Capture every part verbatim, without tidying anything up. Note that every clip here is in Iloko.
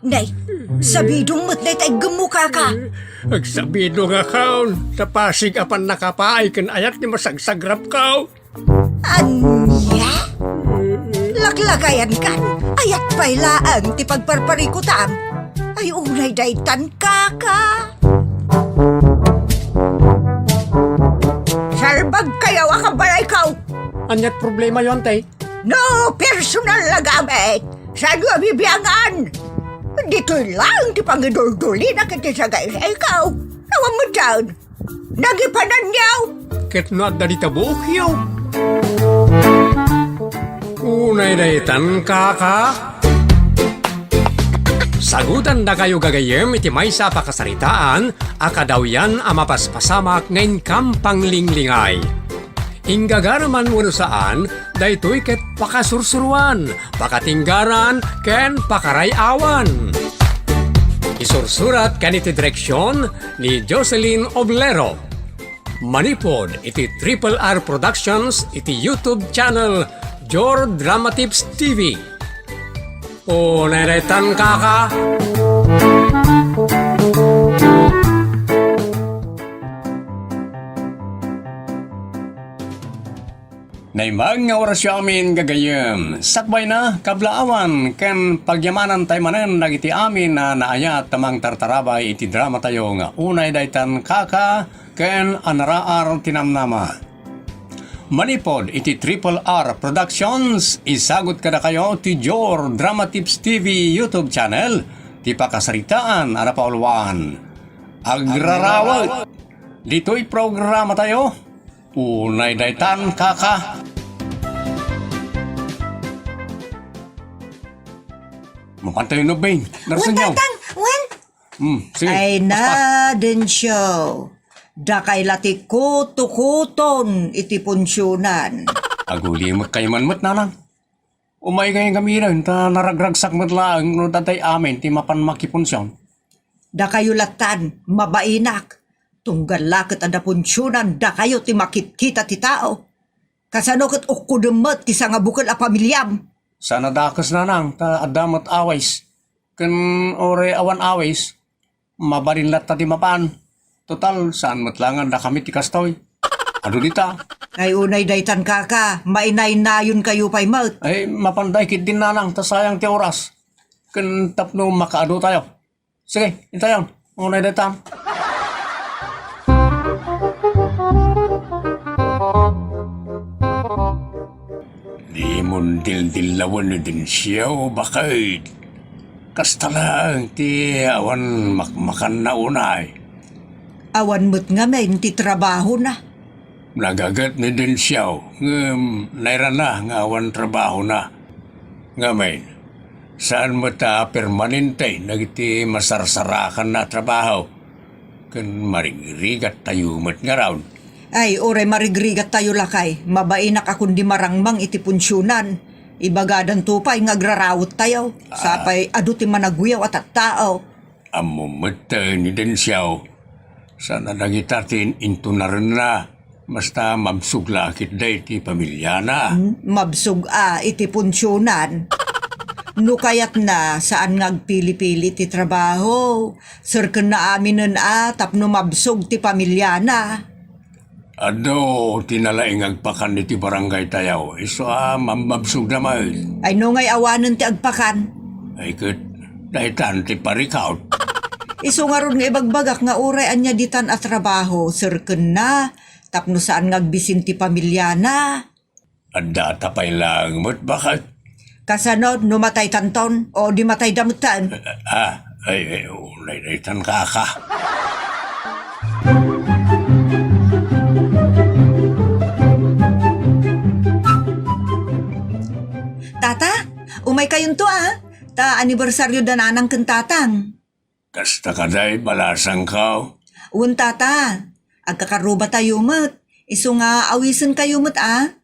Nay, sabidong met dayta iggemmo, kaka. Agsabidong a kaon, ta pasig a pannakapaay ken ayat ti masagsagrapko. Ania? Laklakayankan, ayat pay laeng ti pagparparikutam. Ay, unay daytan, kaka. Salbagkayo a kabalayko. Aniat problemayo, ante? No personal a gamit, saanyo a bibiangan? Ditoy laeng ti pangiduldulina ket ti sagaysayko. Awan met daan. Nagipananyo! Ket no adda dita buokyo. Unay daytan, kaka. Sagutandakayo gagayyem iti maysa a pakasaritaan a kadawyan a mapaspasamak nga inkam panglinglingay. Inggagaraman wenno saan, daytoy ket pakasursuroan, pakatinggaran, ken pakaray-awan. Isursurat ken iti direksion ni Jocelyn Oblero. Manipud iti Triple R Productions iti YouTube channel Jor Dramatips T V. O, nairetan, kaka. Naimbag nga orasyo amin, gagayyem. Sakbayna, kablaawan, ken pagyamanantay manen dagiti amin a naayat a mangtartarabay iti dramatayo nga Unay Daytan, Kaka, ken Anaraar ti Namnama. Manipud iti Triple R Productions, isagut kadakayo ti Jor Dramatips T V YouTube channel, ti pakasaritaan a napauluan. Agrarawet ditoy programatayo, Unay Daytan, Kaka. Mapantayo no, Ben. Wen, Narsenyo. Tatang! Wen! Hmm, sige. Ay na, Dencio. Dakay la ti kutokuton iti punsionan. Agulimekkayo man met, nanang. Umay ngay gamiren, ta naragragsak met laeng no datay amin ti mapan makipunsion. Dakayo latan, mabainak. Tunggal la ket adda punsionan, dakayo ti makitkita ti tao. Kasano ket ukkodem met ti sangabukel a pamiliam? Saan a dakes, nanang, ta adda met awis. Ken uray awan awis, mabalin latta ti mapan. Total, saan met la nga dakami ti kastoy. Adu dita. Ay, unay daytan, kaka, mainaynayonkayo pay met. Ay, mapan dayta ketdin, nanang, ta sayang ti oras. Ken tapno makaadu tayo. Sige, intayon. Unay daytan. Dimon dildillawen ni Dencio, baket. Kasta laeng ti awan makmakanna unay. Awan met ngamin ti trabahona. Nagaget ni Dencio, ngem nairana nga awan trabahona. Ngamin, saan met a permanente dagiti masarsarakanna a trabaho. Ken marigrigattayo met ngarud. Ay, uray marigrigattayo, lakay, mabainak a kundi marangmang iti punsionan. Ibagadanto pay nga agrarawettayo. Ah. Sapay adu ti managwiaw a tattao. Ammo met ni Dencio, saan a dagita ti intunarenna. Basta mabsog la ketdi ti pamiliana. Hmm, mabsog a iti punsionan. No kayatna, saan nga agpili-pili ti trabaho. Serkenna aminen a tapno mabsog ti pamiliana. Adu ti nalaing agpakan iti barangay tayo. Isu a mambabsogda met. Ay, no ngay awanen ti agpakan? Ay ket, daytan ti parikaw. Isu ngarud nga ibagbagak nga uray ania ditan a trabaho, serkenna, tapno saan nga agbisin ti pamiliana. Adda ta pay laeng met, baket. Kasano no mataytanton, o di matayda metten? Ah, ay, ay, unay daytan, kaka. Tata, umaykayonto, a. Ta anibersaryo da nanang ken tatang. Kasta kadi, balasangko? Wen, tata. Agkakarrubatayo met. Isu nga awisenkayo met, a.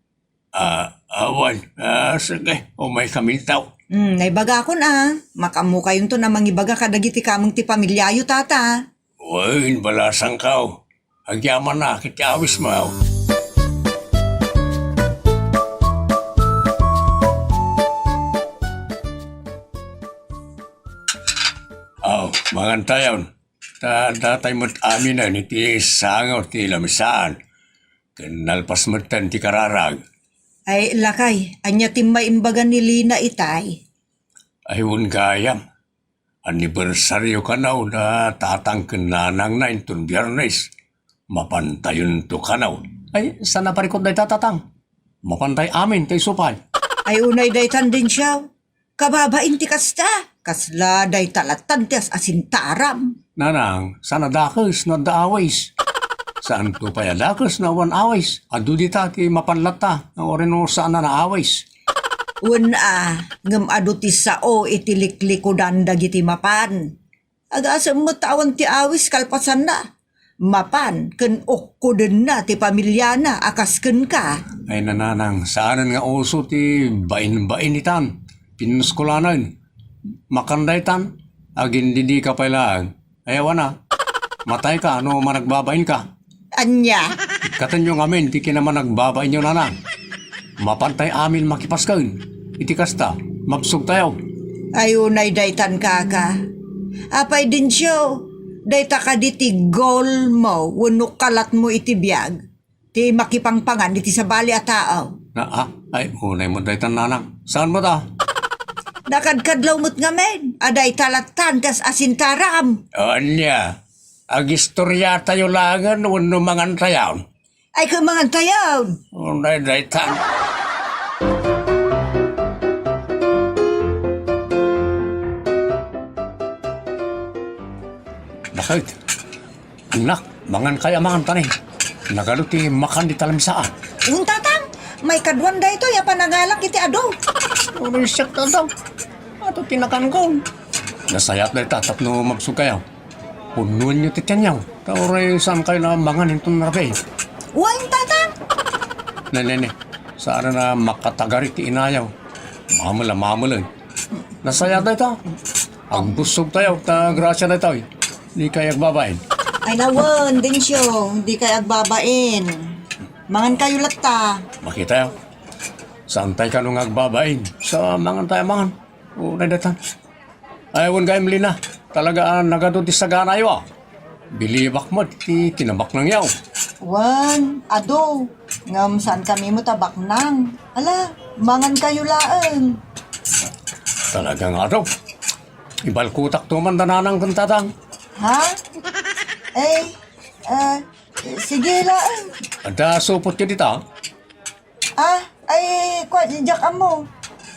Ah, awan. Ah, sige, umaykaminto. Hmm, naibagakon, a. Makammokayonton a mangibaga kadagiti kameng ti pamiliayo, tata. Wen, balasangko. Agyamanak iti awismo. Aw, mangantayon. Ta datay met aminen iti sango ti lamisaan. Ken nalpas metten ti kararag. Ay, lakay, ania ti maimbag ni Lina itay? Ay, wen gayam. Annibersario kano da tatang ken nanangna inton Biernes. Mapantayonto kano. Ay, saan a parikut dayta, tatang? Mapantay amin ta isu pay. Ay, unay daytan, Dencio. Kababain ti kasta. Kasla dayta lattan ti as-asintaram. Nanang, saan a dakes no adda awis? Saanto pay a dakes no awan awis? Adu dita ti mapan latta, no, uray no saan a naawis. Wen a, ngem adu ti sao iti liklikudan dagiti mapan. Agasem met ta awan ti awis kalpasanna. Mapan ken ukkodenna ti pamiliana a kas kenka. Ay, nanang, saanen nga uso ti bain-bain itan. Pinnuskolanen. Makan daytan, agindidika pay laeng. Ay, awan a. Matayka no managbabainka. Ania? Ikkatenyo ngamin ti kinamanagbabainyo, nanang. Mapantay amin makipasken. Iti kasta, mabsogtayo. Ay, unay daytan, kaka. Apay, Dencio, dayta kadi ti goal mo wenno kalatmo iti biag? Ti makipangpangan iti sabali a tao. Na, ah, ay, unay met daytan, nanang. Saan met a? Nakadkadlaw met ngamin a dayta lattan ti as-asintaram. Ania? Agistoriatayo laengen wenno mangantayon? Ay, ket mangantayon. Unay daytan. Dakay. Annak, mangankayo a mangan ta ni. Nagadu ti makan dita lamisaan. Wen, tatang, maikaduan daytoy a panangalak iti adu. Uray siak, tatang. Adu ti nakanko. Nasayaat dayta tapno mabsogkayo. Punnoenyo ti tianyo. Ta uray saankayo a mangan inton rabii. Wen, tatang. Ne, ne, ne. Saan a makatagari ti inayo. Mamel a mamelen. Nasayaat dayta. Agbussogtayo ta grasia daytoy. Dikay agbabain. Ay, nawen, Dencio, dikay agbabain. Mangankayo latta. Makitayo. Saantay kano nga agbabain. Sa mangantayo a mangan. Unay daytan. Ay, wen gayam, Lina. Talaga a nagadu ti saganayo a. Bilibak met ti kinabaknangyo. Wen, adu. Ngem saankami met a baknang. Ala, mangankayo laeng. Talaga nga adu. Ibalkotakto man da nanang ken tatang. Ha? Eh, eh, sige laeng. Adda supotyo dita? Ah, ay, kua, diak ammo.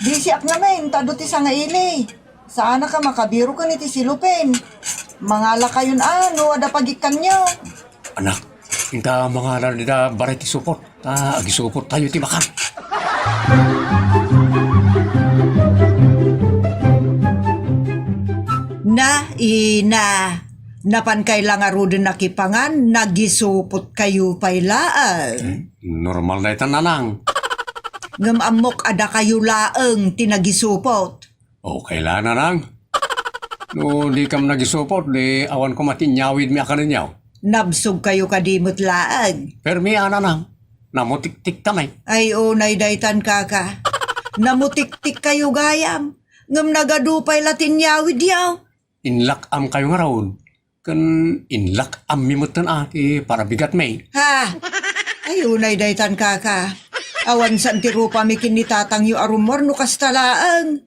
Bisiak ngamin, ta adu ti sangaili. Saanak a makabiro ken iti silupen. Mangalakayon a no adda pagikkanyo. Anak, inka mangala dida baret ti supot. Ta agisupottayo ti makan. Na, ina, napankay la ngaruden a kipangan, nagisupotkayo pay laeng. Hmm, normal dayta, nanang. Ngem ammok a dakayo laeng ti nagisupot. Okay la, nanang. No dikam nagisupot, di awan koma ti inyawidmi a kanenyo. Nabsogkayo kadi met laeng? Permi a, nanang. Namutiktik kami. Ay, unay daytan, kaka. Namutiktikkayo gayam. Ngem nagadu pay la ti inyawidyo. Inlak-amkayo ngarud. Ken inlak-ammi metten a ti parabigatmi. Ha? Ay, unay daytan, kaka. Awan saan ti rupami ken ni tatangyo a rummuar no kasta laeng.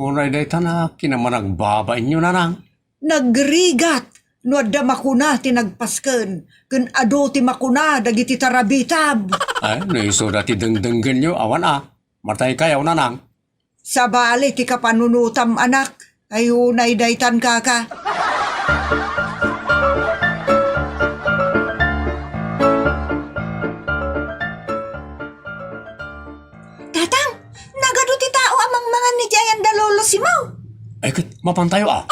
Unay daytan a kinamanagbabainyo, nanang. Nagrigat no adda makuna ti nagpasken, ken adu ti makuna dagiti tarabitab. Ay, no isuda ti dengdenggenyo, awan a. Mataykayo, nanang. Sabali ti kapanunotam, anak. Ay, unay daytan, kaka. Tatang, nagadu ti tao a mangmangan ni Jayan da Lolo Simao. Ay, ket, mapantayo a.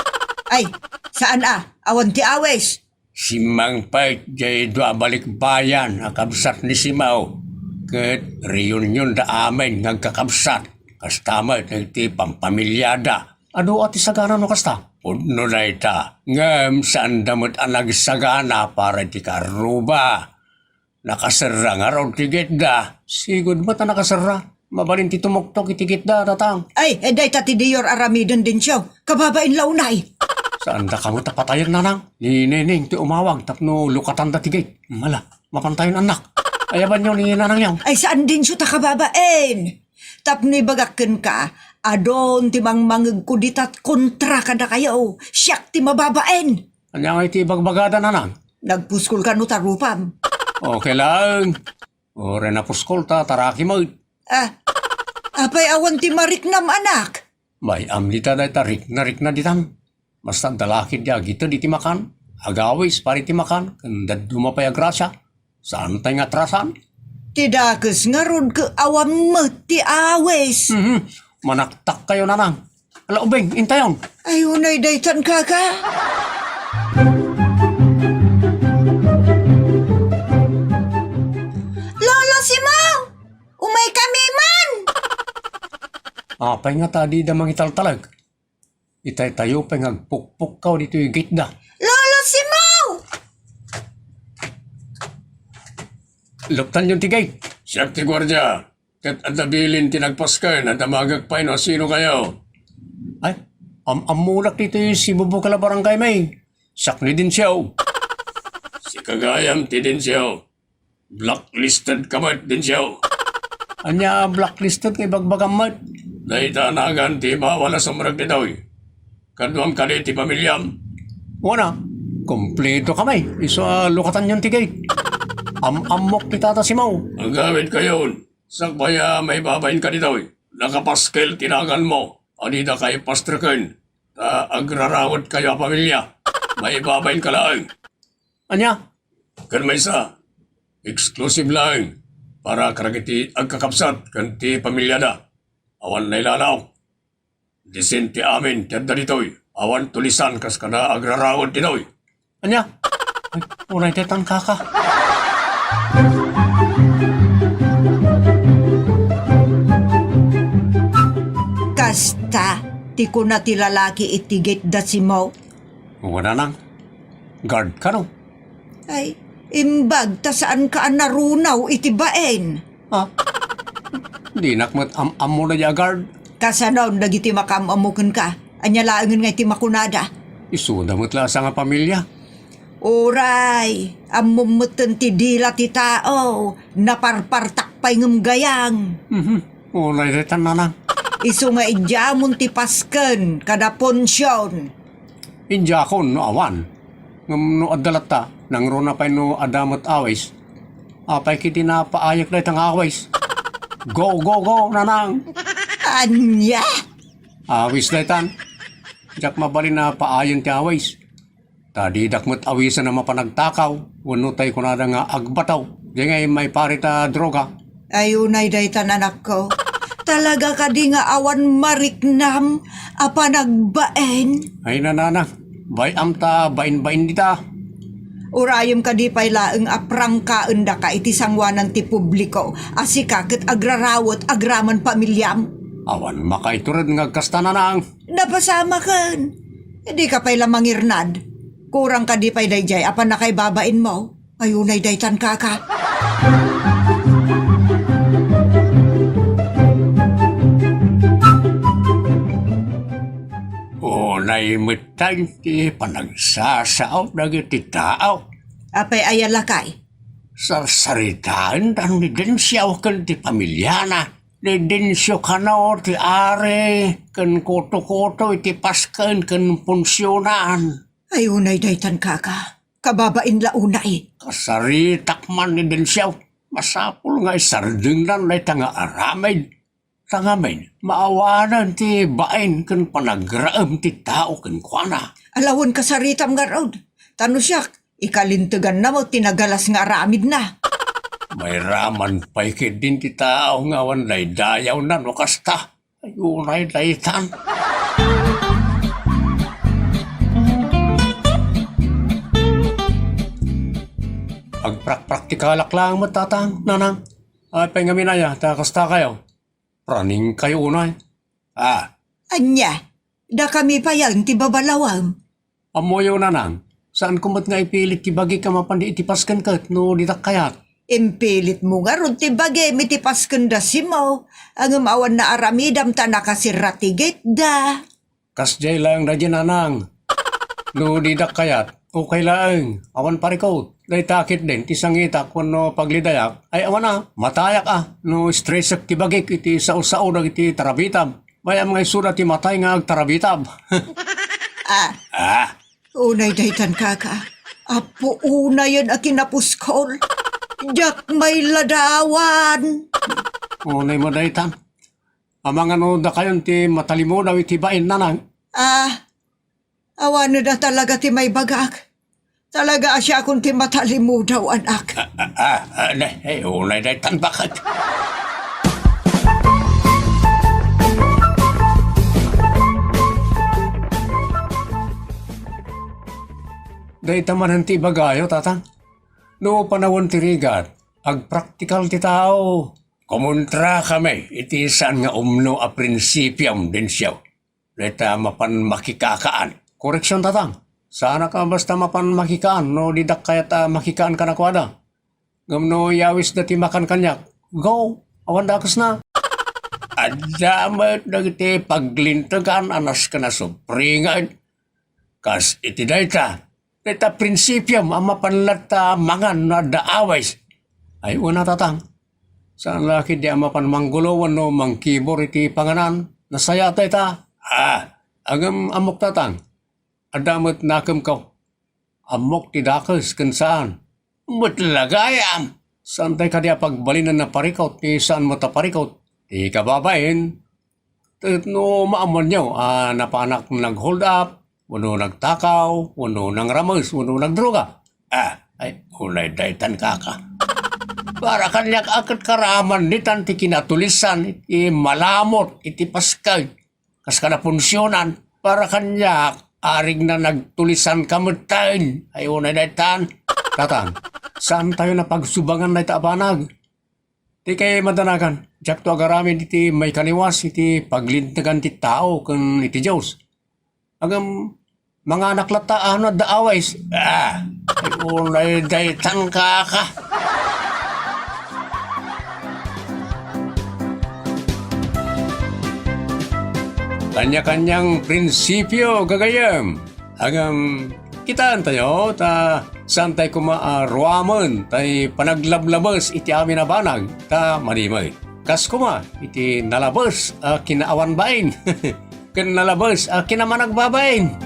Ay, saan a. Awan ti awis. Simmangpet jay dua a balikbayan a kabsat ni Simao, ket reunion da amin nga agkakabsat, kasta met iti pampamiliada. Adu a ti sagana no kasta? Pudno dayta, ngem saanda met a nagsagana para iti karruba. Nakaserra ngarud ti gitda. Sigud met a nakaserra. Mabalin ti tumuktok iti gitda, tatang. Ay, eh, dayta ti diyor aramiden, Dencio. Kababain la unay. Saandaka met a patayen, nanang? Ni Neneng ti umawag tapno lukatanda ti gate. Mala, mapantayon, annak. Ayabanyo ni nanangyo. Ay, saan, Dencio, ta kababain. Tapno ibagak kenka, adun ti mangmangegko dita kontra kadakayo. Siak ti mababain. Ania ngay ti ibagbagada, nanang? Nagpuskol kano ta rupam. Okay lang. Uray napuskol ta, taraki met. Ah, apay awan ti mariknam, anak? Bay-am dita dayta rikna-rikna ditan. Basta adda lakid ti agited iti makan, agawis para iti makan, ken dadduma pay a grasya. Saan tay nga atrasan? Ti dakes ngarud ket awan met ti awis. Mhm. Manaktak kayo, nanang. Ala, ubing, intayon. Ay, unay daytan, kaka. Lolo Simao, umay kami man. Apay nga ta dida mangitaltalek? Itay tayo pay nga agpukpukkaw ditoy gate da. Lolo Simao! Luktanyon ti gate. Siak ti guardia. Ket adda bilin ti nagpasken a damagek pay no asino kayo. Ay, am-ammonak ditoy sibubukal a barangay, may. Siak ni Dencio. Sika gayam ti Dencio. Blacklisted ka met, Dencio. Ania blacklisted nga ibagbagam met? Dayta a nagan ti bawal a sumrek ditoy. Kaduam kadi ti pamiliam? Wana, kompleto kami. Isu a lukatanyon ti gate. Am-ammok ti Tata Simao. Agawid kayon. Sakbay a maibabain ka ditoy. Nakapaskel ti naganmo. Adida kay pastreken. Ta agrarawet kayo a pamilia. Maibabain ka laeng. Ania? Ken maysa, exclusive laeng para kadagiti agkakabsat ken ti pamiliada. Awan nailalaok. Disin ti amin ti adda ditoy. Awan tulisan kas kada agrarawed ditoy. Ania? Ay, uray daytan, kaka. Kasta ti kuna ti lalaki iti gate da Simao. Wen, nanang, guard kano? Ay, imbag ta saanka a narunaw iti bain. Ha? Dinak met am-ammo daydiay a guard. Kasano dagiti makaam-ammo kenka? Ania laengen nga iti makunada? Isuda met la a sangapamilia. Uray, ammom metten ti dila ti tao, naparpartak pay ngem gayam. Mhm. Uray daytan, nanang. Isu nga idiamon ti pasken kada punsion. Idiakon no awan. Ngem no adda latta, nangruna pay no adda met awis. Apay ketdi napaayek dayta nga awis? Go, go, go, nanang! Ania? Awis daytan. Diak mabalin a paayen ti awis. Ta didak met awisen a mapan agtakaw, wenno tay kunada nga agbataw. Diay ngay maiparit a droga. Ay, unay daytan, anakko. Talaga kadi nga awan mariknam a panagbain? Ay, nanang, bay-am ta bain-bain dita. Urayem kadi pay laeng a prangkaendaka iti sangoanan ti publiko a sika ket agrarawet agraman pamiliam? Awan makaitured nga agkasta, nanang. Napasamaken. Dika pay la mangirnad. Kurang kadi pay daydiay a pannakaibabainmo? Ay, unay daytan, kaka. Unay metten ti panagsasao dagiti tao. Apay aya lakay? Sarsaritaendan ni Dencio ken ti pamiliana. Ni Dencio kano ti ari ken kuto-kuto iti pasken ken punsionan. Ay, unay daytan, kaka. Kababain la unay. Kasaritak man ni Dencio. Masapul nga isardengnan dayta nga aramid. Ta ngamin, maawanan ti bain ken panagraem ti tao kenkuana. Ala wen kasaritam ngarud. Ta no siak, ikalinteganna met ti nagalas nga aramidna. Mairaman pay ketdin ti tao nga awan daydayawna no kasta. Ay, unay daytan. Agprakpraktikalak laeng met, tatang, nanang. Apay ngamin aya ta kasta kayo? Praning kayo unay. Ah. Ania? Dakami payen ti babalawem? Ammoyo, nanang, saanko met nga ipilit ti bagik a mapan iti pasken ket no ditak kayat. Impilitmo ngarud ti bagim iti pasken da Simo, ngem awan naaramidam ta nakasirra ti gate da. Kasdiay laeng daydiay, nanang. No didak kayat, okay laeng, awan parikot. Dayta ketdin ti sangitak wenno paglidayak, ay awan a, matayak a, no stressek ti bagik iti sao-sao dagiti tarabitab. Bay-am nga isuda ti matay nga agtarabitab. Ah, Ah, unay daytan, kaka. Apo, unayen a kinapuskol. Diak mailadawan. Unay mo daytan. Amangan no dakayon ti matalimudaw iti bain, nanang. Ah, awan da talaga ti maibagak. Talaga a siakon ti matalimudaw, anak. Ah, ah, ah, ne, eh, unay daytan bakit? Dayta manen ti ibagayo, tatang. No panawen ti rigat, agpraktikal ti tao. Kumontra kami iti saan nga umno a prinsipiom, Dencio. Dayta mapan makikakaan. Koreksion, tatang. Saanak a basta mapan makikaan no didak kayat a makikaan kadakuada. Ngem no yawisda ti makan kaniak, go, awan dakesna. Adda met dagiti paglintegan a nasken a supringen. Kas iti dayta, dayta prinsipiom a mapan latta mangan no adda awis. Ay, una, tatang. Saan la ketdi a mapan manggulo wenno mangkibor iti panganan. Nasayaat dayta. Ah, ngem ammok, tatang. Adda met nakemko. Ammok ti dakes ken saan. Met la gayam. Saantay kadi a pagbalinan a parikot ti saan met a parikot. Ti kababain, ket no maammoanyo a napanak nag-hold up, wenno nagtakaw, wenno nangrames, wenno nagdroga. Ah, ay, unay daytan, kaka. Para kaniak a ket karaman ditan ti kinatulisan iti malamot iti paskeg. Kas kada punsionan, para kaniak, arigna nagtulisan ka metten. Ay, unay daytan. Tatang, saantayo a pagsubangan dayta a banag. Ti kay madanagan, diakto agaramid iti maikaniwas iti paglintegan ti tao ken iti Dios. Ngem, manganak latta a no adda awis. Ah, ay, unay daytan, kaka. Kanya-kanyang prinsipio, gagayyem. Ngem, kitaentayo ta saantay koma a ruamen tay panaglablabes iti amin a banag ta madi met. Kas koma iti nalabes a kinaawan bain ken nalabes a kinamanagbabain.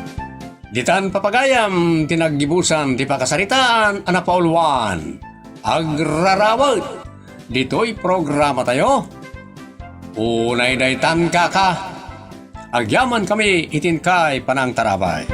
Ditan, papagayam, ti naggibusan ti pakasaritaan a napauluan. Agrarawet ditoy programatayo. Unay daytan, kaka. Agyamankami iti inkay panangtarabay.